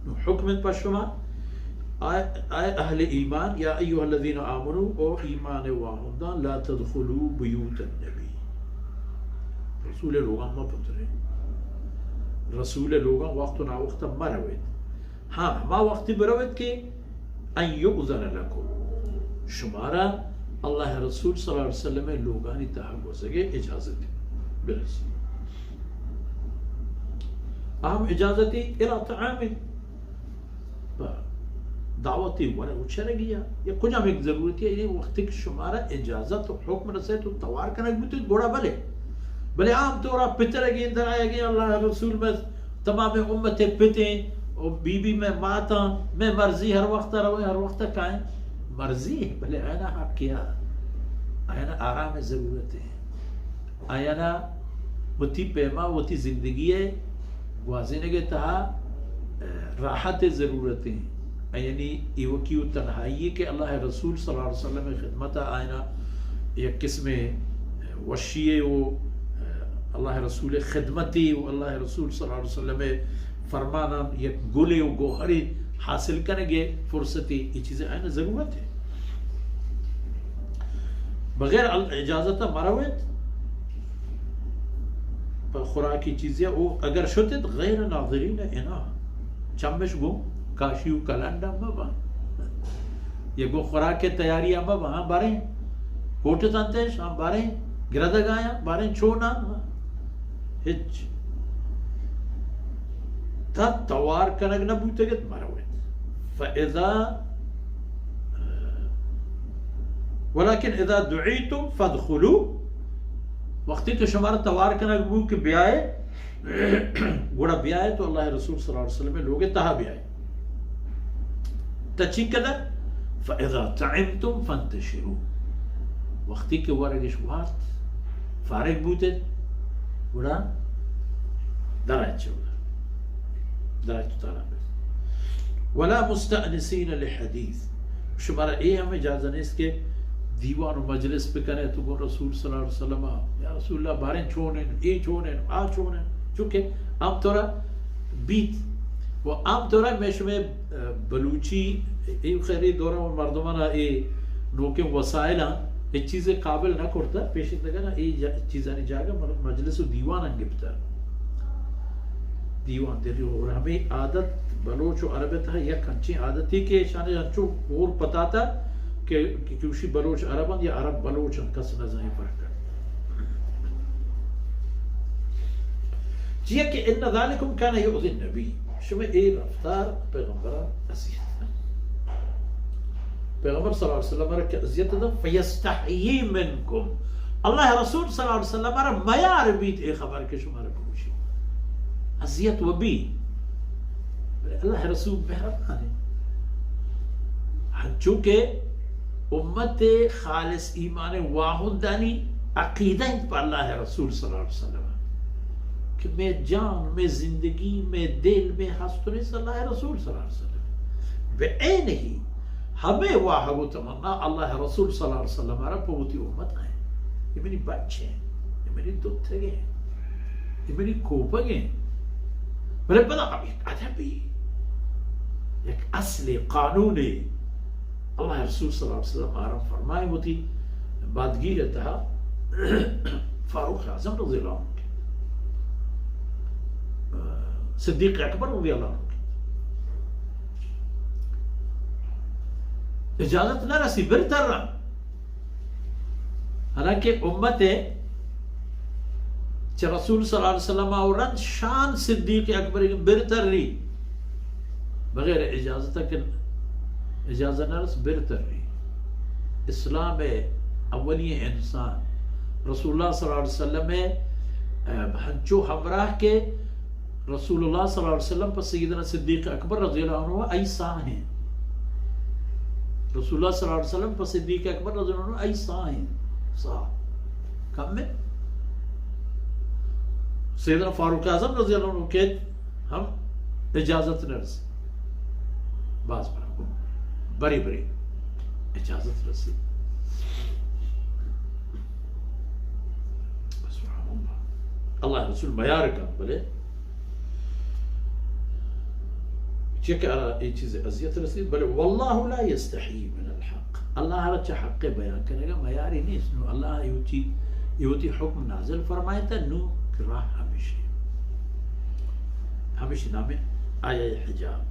حکم انت پہ شما، اے، اے اہل ایمان، یا ایھا الذین آمنوا، او ایمان واہندان، لا تدخلوا بیوت النبی، رسول لوگاں مہ پترے، رسول لوگاں وقت و ناوقت مہ رویت۔ ہاں، ہما وقتی برویت کہ ان یؤذن لکم، شمارا اللہ رسول صلی اللہ علیہ وسلم لوگانی تہا گوزگے اجازت برسی۔ اہم اجازتی الی طعام، پہ دعوتی ورگ و چرگیا، یا کجام یک ضرورتی، یعنی وقتی کہ شمارا اجازت و حکم رسے تو توار کنگ بوتیت، گڑا بلے۔ بلے عام طورا پترگیں، درآیگیں، اللہ رسول میں تمام امت پتیں، و بی بی میں ماتاں، میں مرضی ہر وقت رویں، ہر وقت کائیں۔ مرضی، بلے آیانا حق کیا؟ آیانا آرام ضرورت ہے۔ آیانا وتی پیما وتی زندگی ء گوازینگ ء تہا، ء، راحت ء ضرورت ہیں۔ یعنی ایوکی و تنہائی کہ اللہ رسول صلی اللہ علیہ وسلم خدمت آئینا یک قسم وشی و اللہ رسول خدمتی و اللہ رسول صلی اللہ علیہ وسلم فرمانان یک گلے و گوہرے حاصل کنگے فرصتی، یہ چیزیں آئینا ضرورت ہے۔ بغیر ال-، اجازت مرویت پہ خوراکی چیزے، او اگر شتت غیر ناظرین اناء، چمش گوں کاشی و کلنڈ مبن، یا گوں خوراک تیاری مبن، ہاں باریں کوٹتنتش، ہاں باریں گردگایاں، باریں چوناں، ہاں۔ ہچ۔ تا توار کنگ نہ بوتگت مرویت۔ فاذا، ولكن اذا دعيتم فادخلوا، وقتی کہ شمارا توار کنگ بو کہ بیائے، گڑا بیائے تو اللہ رسول صلی اللہ علیہ وسلم لوگ تہا بیائے۔ تا چی کدر؟ فاذا طعمتم فانتشروا، وقتی کہ ورگش وارت، فارغ بوتت، گڑا درائے چہ ولا، درائے تو تالا بس۔ ولا مستأنسین لحدیث، شمارا اے ہم اجازت نیست کہ دیوان و مجلس بکنے تو گوں رسول صلی اللہ علیہ وسلم، یا رسول اللہ باریں چونیں، اے چونیں، آ چونیں، چونکہ عام طورا بیت و عام طورا میں شمے بلوچی، اے خیر اے دورہ و مردمانا اے نوکیں وسائلاں ہچ چیزے قابل نہ کرتا، پیشندگانا اے جا-، چیزانی جاگہ مر-، مجلس و دیوان انگپتا۔ دیوان دری و ہمیں عادت بلوچ و عرب تہا یک انچیں عادتی کہ شانے انچو اور پتاتا کہ، کہ، کہ اوشی بلوچ عرب انت یا عرب بلوچ انت، کس نہ زانی فرق انت۔ چیا کہ ان ذالکم کان یؤذی النبی، شمے اے رفتار پیغمبر اذیت دا۔ پیغمبر صلی اللہ علیہ وسلم را کہ اذیت دا، فیستحیی منکم، اللہ رسول صلی اللہ علیہ وسلم را میار بیت اے خبر کہ شما را بگوشی۔ اذیت و بی، بلے اللہ رسول مہربان ہے۔ ہنچو کہ امت خالص ایمان واہندانی عقیدہ انت پہ اللہ رسول صلی اللہ علیہ وسلم کہ میں جان، میں زندگی، میں دل، میں ہست و نیست اللہ رسول صلی اللہ علیہ وسلم۔ بعینہ ہمے واہگ و تمنا اللہ رسول صلی اللہ علیہ وسلم را پہ وتی امت آئیں۔ یہ منی بچ ہیں، یہ منی دوتگ ہیں، یہ منی کوپگ ہیں۔ بلے پدا ہم یک ادبی، یک اصل قانونی اللہ رسول صلی اللہ علیہ وسلم آرام فرمائے وتی بادگیر تہا فاروق اعظم رضی اللہ عنہ کے، صدیق اکبر رضی اللہ عنہ کے اجازت نہ رسی برتر رہا۔ حالانکہ امت چہ رسول صلی اللہ علیہ وسلم آ و رند شان صدیق اکبر برتری بغیر اجازت کہ اجازت نہ رس برتری۔ اسلام اولی انسان رسول اللہ صلی اللہ علیہ وسلم ہنچو ہمراہ کہ رسول اللہ صلی اللہ علیہ وسلم پہ سیدنا صدیق اکبر رضی اللہ عنہ ای ساہ ہیں۔ رسول اللہ صلی اللہ علیہ وسلم پہ صدیق اکبر رضی اللہ عنہ ای ساہ ہیں۔ ساہ کم میں سیدنا فاروق اعظم رضی اللہ عنہ کہت ہم اجازت نہ رسی۔ باز برا بری بری اجازت رسی۔ سبحان اللہ۔ اللہ رسول میار کن بلے چہ کہ آرا اے چیز اذیت رسید، بلے واللہ لا یستحی من الحق، اللہ را چہ حق بیان کنگا میاری نیست۔ نو اللہ اے وتی، اے وتی حکم نازل فرمائتا، نو کہ راہ ہمیشی، ہمیشی نام آیہ حجاب۔